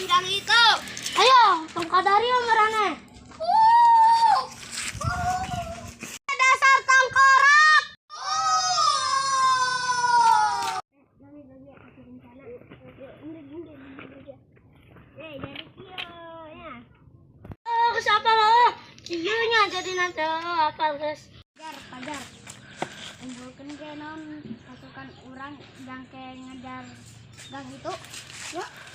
gang itu. Ayo, tong kadarieu maraneh. Dasar tengkorak. Eh, jadi kieu nya. Oh, siapa lo? Kieu nya jadi nanti apa, guys? Pajar, pajar. Kumpulkeun ge naon pasukan urang jang ke ngejar gang itu. Yuk.